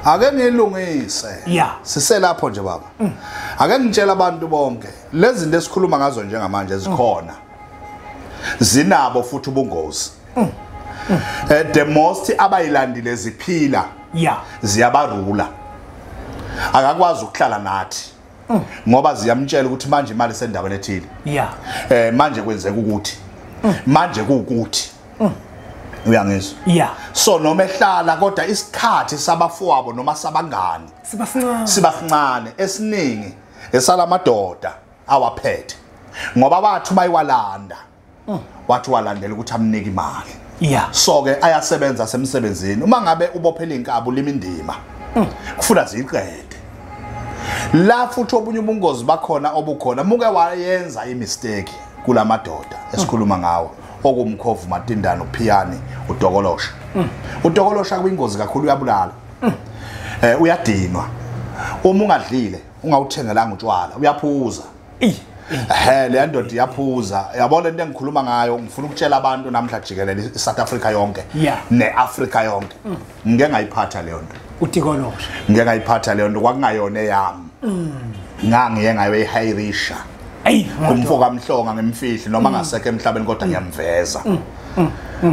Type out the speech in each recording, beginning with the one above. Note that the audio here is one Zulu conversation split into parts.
Ake ngilungise. Siselapho nje baba. Ake ngitshela abantu bonke lezi zinto esikhuluma ngazo njengamanje zikhona. Zinabo futhi ubungozi. The most abayilandile ziphila. Ziyabarula. Akakwazi ukuhlala nathi. Ngoba ziyamtshela ukuthi manje imali isendaweni ethile. Manje kwenzeka ukuthi. Manje kuukuthi. Uyangizwa? So noma ehlala kodwa isikhathi sabafowabo noma sabangani siba sincane esiningi esalamadoda awaphethe ngoba bathi mayiwalanda wathi walandela ukuthi amnike imali. So ke ayasebenza semsebenzini. Uma ngabe ubophela inkabi ulima indima kufuna ziqede la. Futhi obunye ubungozi bakhona obukhona, muke wayenza imistake kulamadoda esikhuluma ngawo, okumkhovu, matindane, uphiyane, udokolosha. Udokolosha kuyingozi kakhulu, uyabulala. Uyadinwa uma ungadlile, ungawuthengelanga utshwala, uyaphuza. Ehe, le ndoda iyaphuza. Yabona into engikhuluma ngayo, ngifuna ukutshela abantu namhla jikelele, iSouth Africa yonke neAfrica yonke, ngike ngayiphatha leyo nto. Utikolosha. Ngike ngayiphatha leyo nto, kwakungayona eyami, ngangiye ngayoyihayirisha kumfo kaMhlonga ngemfihli, noma ngasekho emhlabeni, kodwa ngiyamveza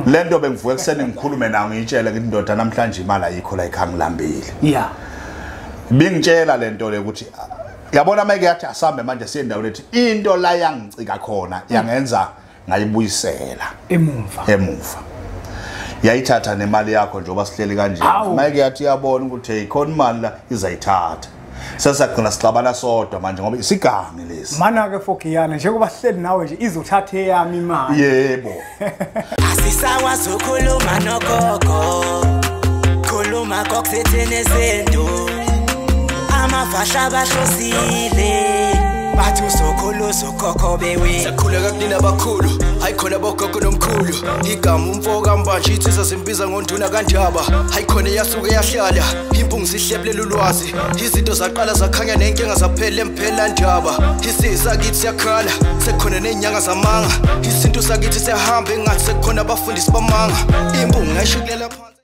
le nto. Bengivuka ekuseni ngikhulume nayo, ngiyitshele, ngithi, "Ndoda, namhlanje imali ayikho la ekhaya, ngilambile." Bingitshela le nto le ukuthi yabona meke yathi asambe manje siye endaweni ethi into la yangicika khona, yangenza ngayibuyisela emuva. Emuva. Yayithatha nemali yakho njengoba sihleli kanje. Hawu. Mike yathi iyabona ukuthi hey, khona imali la, izayithatha. Sesagcina sixabana sodwa manje ngoba isigange lesi. Mana-ke Fogiyana, njengoba sihleli nawe nje, izothatha eyami imali. Yebo. Asisakwazi ukukhuluma nogogo, khuluma kokusithini izinto amafahla bahlosile, bathi uzokhuluza ukhokho bewe. Sakhuleka kunina abakhulu, hayi khona bogogo nomkhulu. Igama umfo kaMbanje, insizwa simbiza ngonduna kaNdaba. Hayi khona yasuke yahlala impungu, sihlebulela ulwazi. Izinto zaqala zakhanya nenkinga zaphela emphela ndaba. Isisakithi siyakhala, sekukhona ney'nyanga zamanga. Isintu sakithi siyahamba engathi sekukhona abafundisi bamanga. Impungu ngayishikulela phansi.